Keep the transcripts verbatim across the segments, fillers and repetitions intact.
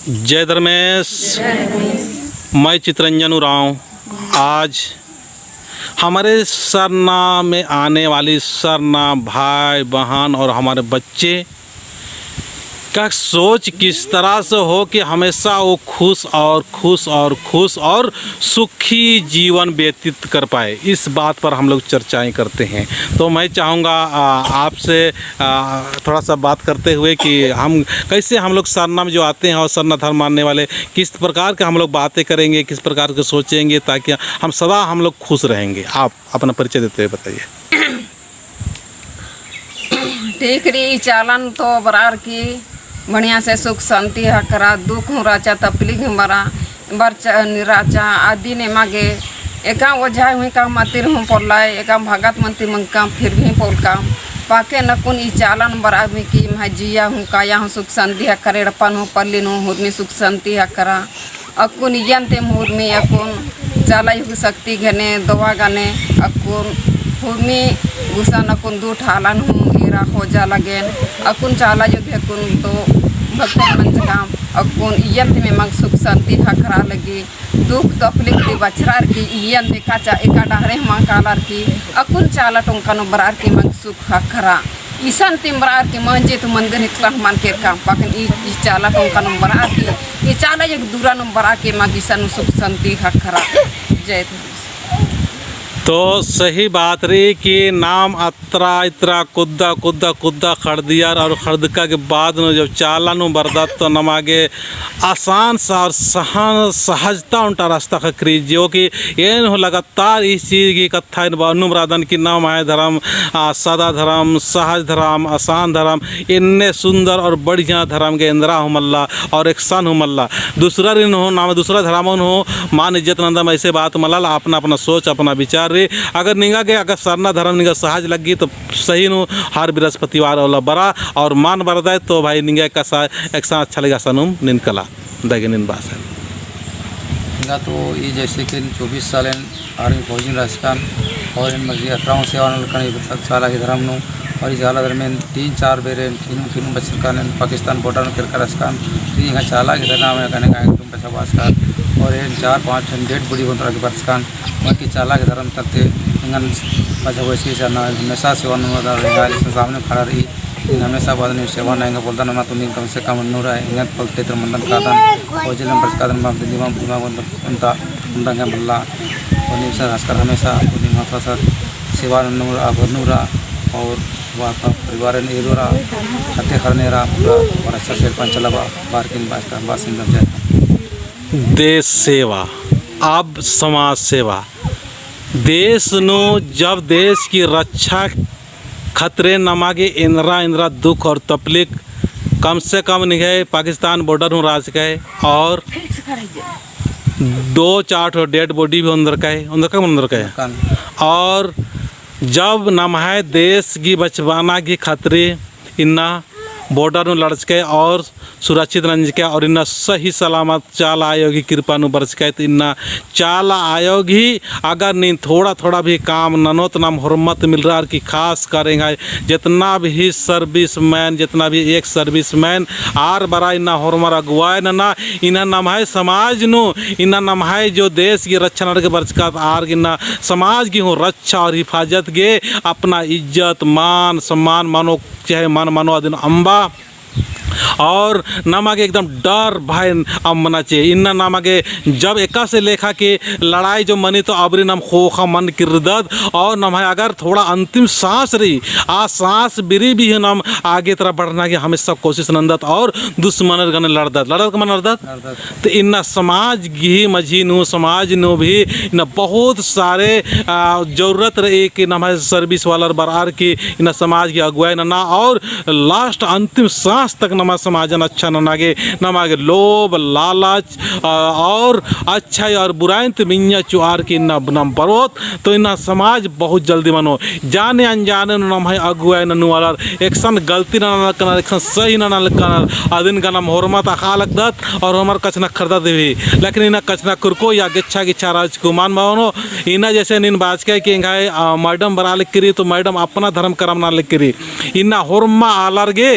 जय धर्मेस। मैं चितरंजन उराँव। आज हमारे सरना में आने वाली सरना भाई बहन और हमारे बच्चे का सोच किस तरह से हो कि हमेशा वो खुश और खुश और खुश और सुखी जीवन व्यतीत कर पाए, इस बात पर हम लोग चर्चाएं करते हैं। तो मैं चाहूँगा, आ, आपसे, आ, थोड़ा सा बात करते हुए कि हम कैसे, हम लोग सरना में जो आते हैं और सरना धर्म मानने वाले, किस प्रकार के हम लोग बातें करेंगे, किस प्रकार के सोचेंगे, ताकि हम सदा हम लोग खुश रहेंगे। आप अपना परिचय देते हुए बताइए। ठीक रई, ई चालन तो बरअर की बढ़िया से सुख शांति ख़क्खरा, दुख हूँ रहचा, तकलीफ हूँ बरआ, बरचा, निराचा, अदिन एमा गे एका ओझा हूँ, एका मंदिर हूँ पोल्लय, एका भगत मंदिर मंजकम, फिर भी पोल्लकम। पाके नकुन ई चालन बरआ में कि एम्है जिया हूँ, काया हूँ सुख शांति ख़क्खरा, एड़पन हूँ, पल्लिन हूँ, हुरमी सुख शांति ख़क्खरा। अक्कुन इय्यन ती हुरमी अक्कुन चाला अयो गही शक्ति गने, दवा गने, अक्कुन हुरमी गुसन अक्कुन दू ठालन हूँ एरा खोजा लगेन। अक्कुन चाला अयो गही अक्कुन तो भक्तन मंजकम, अक्कुन इय्यन ती एमा गे सुख शांति ख़क्खरा लगी। दुख तकलीफ ती बछरअर की इय्यन ती एका चा-, एका डहरे हूँ मल कालर की अक्कुन चाला टोंका नू बरअर की एमा गे सुख ख़क्खरा। इसन तिम बरअर की मंजी तो मंदिर एकसन हूँ मल केरकम, पाकन ई, ई चाला टोंका नू बरअर की, ई चाला अयो गही दुरा नू बरअर की एमा गे इसन हूँ सुख शांति ख़क्खरा। जय धर्मेस। तो सही बात रई कि नाम अत्रा इत्रा कुद्दा, कुद्दा, कुद्दा खड़दियर और खड़दका के बाद नू जब चाला नू बरदत तो नमा गे आसान सा और सहन, सहजता ओन्टा रस्ता ख़क्खरी, जो कि एन हूँ लगातार तार इस चीज गही कत्था एन बअनुम रअदन कि नम्है धरम, आ, सादा धरम, सहज धरम, आसान धरम, एन्ने सुंदर और बढ़िया धरम गे एन्दरा हूँ मल्ला और एकसन हूँ मल्ला। दूसरारिन हूँ, नाम दूसरा धरमन हूँ मान इज्जत नन्दम, ऐसे बात मल्ला, अपना अपना सोच, अपना विचार रई। अगर निंगा गे अगर सरना धरम निंगा सहज लग्गी तो सही नू हर बृहस्पतिवार ओला बरा और मान बरदय तो भाई निंगा एकसन अच्छा लग्गी, असन हूँ नीन कला। दगे नीन बासन। एंगा तो ई जैसे कि चौबीस साल एन army फौजी रहचकन और एन मर्जी अतराओं सेवा नलकन ई चाला गही धरम नू। और ई चाला धरम एन तीन चार बेर एन खिनु खिनु बचरकन, एन पाकिस्तान border नू केरका रहचकन। तो एंगा चाला गही धरम नू एंगा एकदम पैसा बाचका और एन चार पाँच ठन dead body होन तरह के बरचकन। बाकी चाला गही धरम तरती एंगन पैसा वैसे चाला हमेशा सेवा नू एंगा सामने खड़ा रई। नीन हमेशा बअदन सेवा नू एंगा बोलदन, ना तो नीन कम से कम नूरा एंगा पलते तर मंदन कादन, ओजे लम बरचकादन, बाम दिल्ली बाम दिमाग बंद, उन्दा, उन्दा एंगा बोलला। और नीन सर हंसकर हमेशा, और नीन हमेशा सेवा नूरा, अगर नूरा, और वा आपका परिवार ने एरोरा, खाते खरने रा, पूरा, और अच्छा से पंच लबा, बार किन बात का, बात सिंदर जय। देश सेवा, अब समाज सेवा। देश नू जब देश की रक्षा खतरे नमा गे एन्दरा एन्दरा दुख और तकलीफ, कम से कम निंग्है पाकिस्तान border हूँ रहचकय और दो चार ठो dead body भी ओन्दरकय, ओन्दरकय, ओन्दरकय। और जब नम्है देश गही बचाबअना गही खतरे इन्ना border नू लड़चकय और सुरक्षित नंजकय और इन्ना सही सलामत चाला आयो गही कृपा नू बरचकय। तो इन्ना चाला आयो गही अगर नीन थोड़ा थोड़ा भी काम ननोत नाम होरमत मिलरअर की खास कर एंग्है जेतना भी serviceman, जेतना भी ex serviceman आर बरआ इन्ना होरमर अगुवाई नना, इन्ना नम्है समाज नू, इन्ना नम्है जो देश गही रक्षा नना गे बरचकत आर गे इन्ना समाज गही हूँ रक्षा और हिफाजत गे अपना इज्जत, मान, सम्मान मनो चाहे मान मनो अदिन अम्बा। और नमा गे एकदम डर भय अम्बना चाहिए। इन्ना नमा गे जब एकासे लेखा के लड़ाई जो मनी तो अबरी नाम ख़ोख़ा मन किर्रदत और नम्है अगर थोड़ा अंतिम सांस रई, आ सांस बिरी भी हूँ नाम आगे तरफ बढ़ना गे हमेशा कोशिश नन्दत और दुश्मनर गने लड़दत, लड़दत का मन लड़दत। तो इन्ना समाज गही मझी नू, समाज नू भी इन्ना बहुत सारे, आ, जरूरत रई कि नम्है service वालर बरअर की इन्ना समाज गही अगुवाई नना और last अंतिम सांस तक नमा समाजन अच्छा नना गे, नमा गे लोभ, लालच, आ, और अच्छाई और बुराई ती मिंजा चुआर की इन्ना नाम बरओत, तो इन्ना समाज बहुत जल्दी मनो। जाने अनजाने नू नम्है अगुवाई ननू आलर एकसन गलती नना लगनर, एकसन सही नना लगनर, अदिन गा नाम होरमत अख़आ लगदत और होरमर कछनखरदत भी। लेकिन इन्ना कछनखरको या गेच्छा गेच्छा राजकुमान मनो, इन्ना जैसे नीन बाचकय कि एंग्है, आ, madam बरआ लगी रई, तो madam अपना धर्म करम नना लगी रई। इन्ना होरमा आलर गे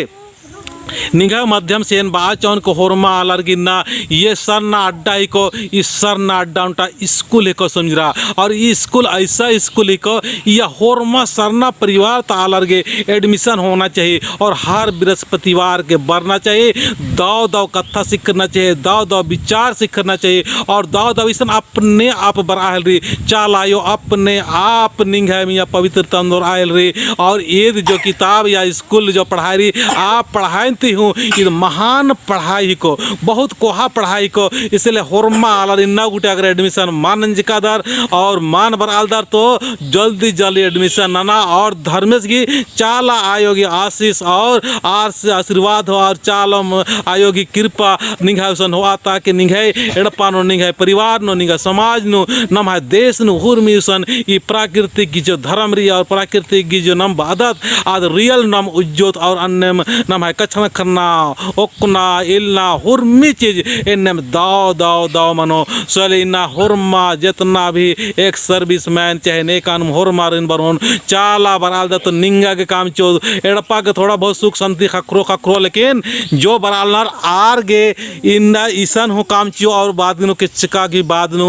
निंग्है माध्यम से एन बआ चाहोन कि होरमा आलर गे इन्ना ये सरना अड्डा हिको, ई सरना अड्डा ओन्टा स्कूल हिको समझरआ। और ई स्कूल ऐसा स्कूल हिको, या होरमा सरना परिवार ता आलर गे admission होना चाहिए। और हर बृहस्पतिवार गे बरना चाहिए, दव दव कत्था सिखरना चाहिए, दव दव विचार सिखरना चाहिए। और दव दव इसन अपने आप बरआ हेलरी, चाला आयो अपने आप निंग्है मइय्याँ पवित्र तंदोर आयल रई। और ईद जो किताब या स्कूल जो पढ़ाई रई, आ पढ़ाई ती हूँ ईद महान पढ़ाई हिको, बहुत कोहा पढ़ाई हिको। इसलिए होरमा आलर इन्ना गूटी अगर admission मल नंजकादर और मल बरआलदर तो जल्दी जल्दी admission नना और धर्मेस गही चाला आयो गही आशीष और आर्स-, आशीर्वाद हो और चाला आयो गही कृपा निंग्है गुसन होआ, ताकि निंग्है एड़पा नू, निंग्है परिवार नू, निंग्है समाज नू, नम्है देश नू, हुरमी गुसन ई प्राकृतिक गही जो धर्म रई और प्राकृतिक गही जो नम बअदत, आद real नम उज्जोत और अन्नेम नम्है कछनखरना, ओक्कना, इलना, हुरमी चीज एन्नेम दव, दव, दव मनो। सले इन्ना होरमा जेतना भी ex serviceman चाहे नेकान होरमार एन बरओन, चाला बरआलदत निंगा गे काम चिओ, एड़पा गे थोड़ा बहुत सुख शांति ख़क्खरो ख़क्खरो, लेकिन जो बरआलनर आर गे इन्ना इसन हूँ काम चिओ और बाद नू केचका गही बाद नू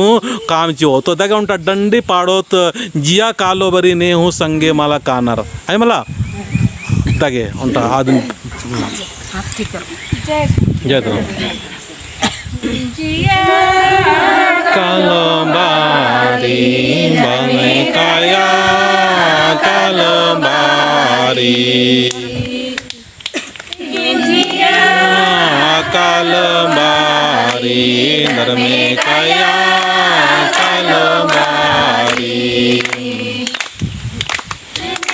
काम चिओ। तो दगे ओन्टा डंडी पाड़ोत, जिया कालो बारी ने हूँ संगे मला कानर। है मला? दगे ओन्टा आदमी। जय तो। कालो बारी बने काया, कालो बारी। कालो बारी धर्मे काया, कालो बारी।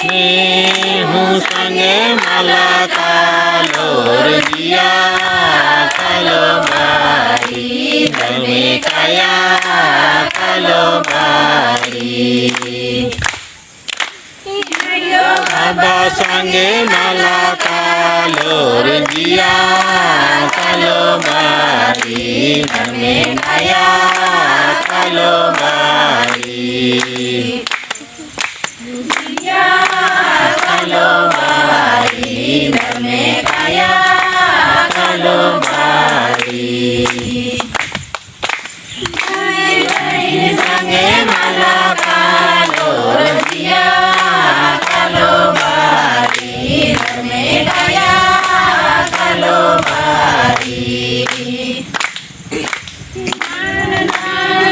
नेहू संगे मला कालोर जिया, कालो बारी धर्मे काया, कालो बारी। बाबा संगे मला कालोर जिया, कालो बारी धर्मे काया, कालो बारी। जिया कालो बारी धर्मे काया, कालो बारी। संगे मला कालोर जिया, कालो बारी धर्मे काया, कालो बारी।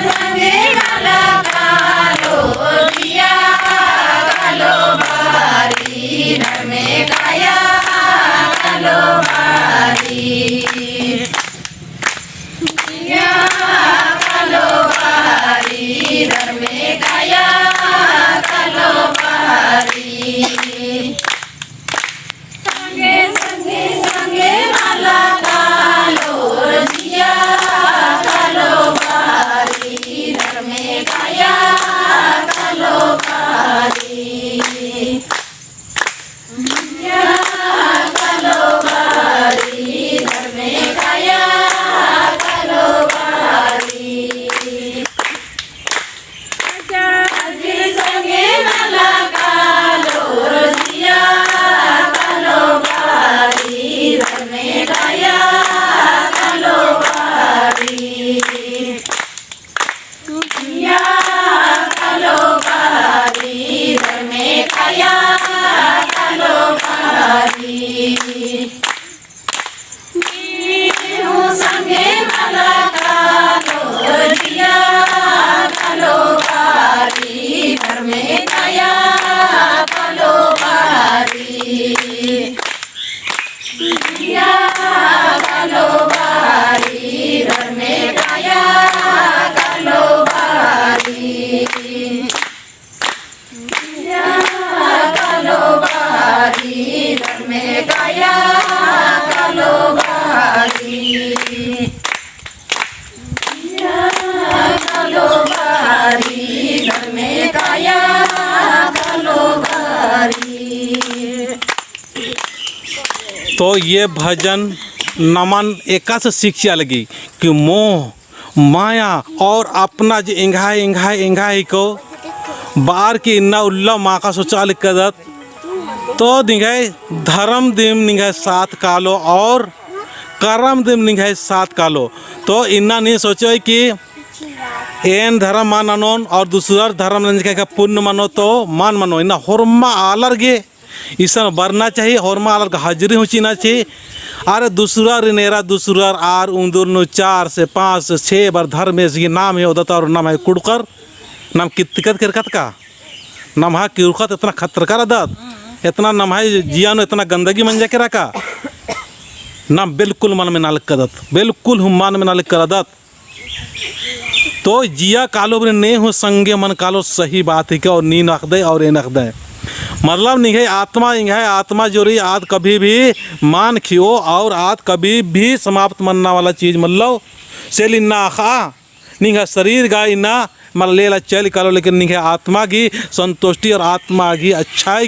संगे मला कालोर जिया, कालो बारी धर्मे काया, कालो बारी। जिया कालो बारी धर्मे काया, कालो बारी। संगे संगे संगे मला कालोर जिया, कालो बारी धर्मे काया, कालो बारी। जिया कालो बारी धर्मे काया, कालो बारी। नेहू संगे मला कालोर जिया, कालो बारी धर्मे काया, कालो बारी। जिया कालो बारी धर्मे काया, कालो बारी। जिया कालो बारी धर्मे काया, कालो बारी। जिया कालो बारी धर्मे काया, कालो बारी। तो ये भजन नमन एकासे शिक्षा लगी कि मोह माया और अपना जे एंग्है, एंग्है, एंग्है हिको, बार की इन्ना उल्ला माका सोचा लिक्कदत, तो निंग्है धरम दिम निंग्है साथ कालो और करम दिम निंग्है साथ कालो। तो इन्ना नीन सोचोय कि एन धरम मल ननोन और दूसरार धरम नंजका का पुन्न मनो तो मल मनो। इन्ना होरमा आलर गे इसन बरना चाही, होरमा आलर गे हाजिरी हूँ चिअना चाही। अरे दूसरारिन एरा दूसरार आर उन्दुल नू चार से पाँच से छे बार धर्मेस गही नाम है ओदत और नम्है कुँड़ुख़र नाम कितकत केरकत का? नम्है कुँड़ुख़त एतना खतरका रअदत, एतना नम्है जिया नू एतना गंदगी मंजा केरा का? नाम बिल्कुल मल मेना लक्कदत, बिल्कुल हूँ मल मेना लक्कदत। तो जिया कालो बरी ने हूँ संगे मल कालो सही बात ही का और नीन अख़दय और एन अख़दय। मतलब निंग्है आत्मा, निंग्है आत्मा जोरी आद कभी भी मल खिओ और आद कभी भी समाप्त मन्ना वाला चीज मल्लो। से ले इन्ना अख़आ निंग्है शरीर गा इन्ना मल्ला लेला चल कालो, लेकिन निंग्है आत्मा गही संतुष्टि और आत्मा गही अच्छाई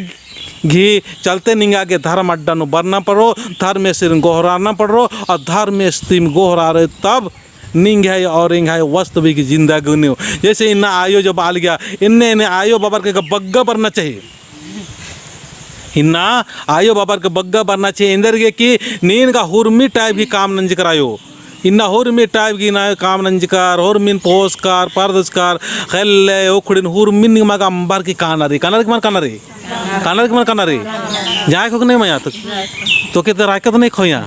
गही चलते निंगा गे धर्म अड्डा नू बरना पड़ो, धर्मेसिन गोहरारना पड़ो और धर्मेसिन गोहरारे तब निंग्है और एंग्है वास्तविक जिंदगी नू। जैसे इन्ना आयो जो बाल गया, इन्ने इन्ने आयो बाबर के बग्गे बरना चाही। इन्ना आयो बाबर के बग्गे बरना चाही, एन्देरगे कि नीन गा हुरमी type गही काम नंजकर आयो। इन्ना हुरमी type गही ना काम नंजकर, हुरमिन पोसकर, परदसकर, ख़ेल्ले, उखड़िन, हुरमिन निमा गा अम्बर की काना रई, काना रई कि मल काना रई? काना रई कि मल काना रई? जाए को कि नहीं मया तो, तो के तो राय का तो नहीं खोया।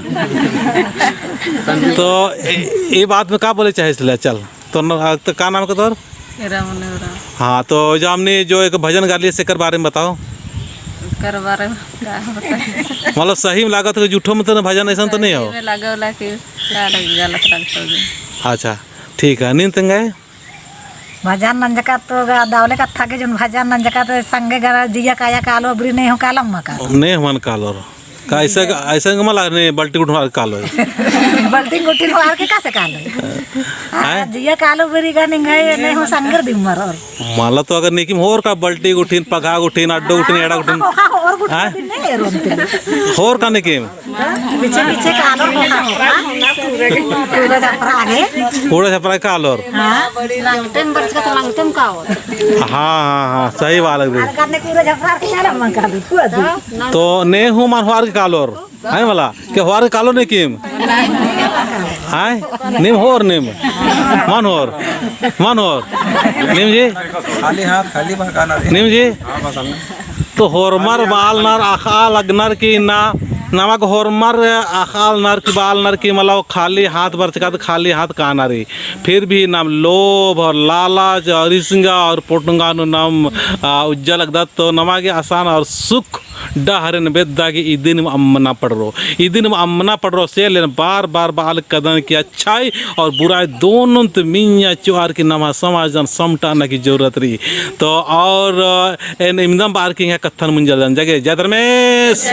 तो ए, ए बात में का बोले चाहे इसलिए चल। तो न, आ, तो का नाम है तोर? एरा मने ओरा। हाँ, तो जो हमने जो एक भजन गा लिए, सेकर बारे में बताओ। एकर बारे में का बताई? मतलब सही में लागत हो, झूठो में तो न भजन ऐसा तो नहीं हो? सही में लागो ला कि का लग-, गलत लगता हो। अच्छा, ठीक है, नीन तेंगाय? भजन नंजका तो गा, दवले कत्था के जोन भजन नंजका तो संगे गा जिया काया कालो बरी ने हूँ कालम मल कालो। ने हूँ मल कालो। का ऐसा, ऐसा का मला ने बल्टी गुट्ठिन होअर कालो। बल्टी गुट्ठिन होअर के का से कालो? आ, हैं? जिया कालो बरी गा निंग्है ने हूँ संगर दिम मरोर। मला तो अगर नेकिम होर का बल्टी गुट्ठिन, पगहा गुट्ठिन, अड्डो गुट्ठिन, एड़ा गुट्ठिन। हाँ, हाँ, होर गुट्ठिन हैं? दिम ने एरोन ते। होर का नेकिम? पीछे, पीछे कालो होर का। पूरा छपरा आगे। पूरा छपरा कालोर। हाँ। लंगटेम बरचका तो लंगटेम काओ। हाँ, हाँ, हाँ, सही बात है। अरे करने पूरा छपरा के कालो मल कालो, पूरा दी। तो ने हूँ मल होअर के कालोर। हैं मला, के होअर के कालो नेकिम? हैं? नीम होर नीम। मल होर। मल होर। नीम जी? खाली हाथ, खाली बा काना रे। नीम जी? हाँ, बस हमने। तो होरमर बालनर अख़आ लगनर कि ना, नमा गे होरमर अख़आ लगनर कि बालनर कि मला खाली हाथ बरचका तो खाली हाथ काना रई। फिर भी नाम लोभ और लालच और रिसंगा और पोटंगा नू नाम, आ, उज्जा लगदत तो नमा गे आसान और सुख डहरेन बेद्दा गे इदिन अम्मना पड़रो। इदिन अम्मना पड़रो से लेन बार बार बाल कदन कि अच्छाई और बुराई दोनों ते मिंया चोअर कि नम्है समाजन समटाना की जरूरत रई। तो और, अ, एन इमदम बार कि एंग्है कत्थन मुंजर जन जगे जय धर्मेस।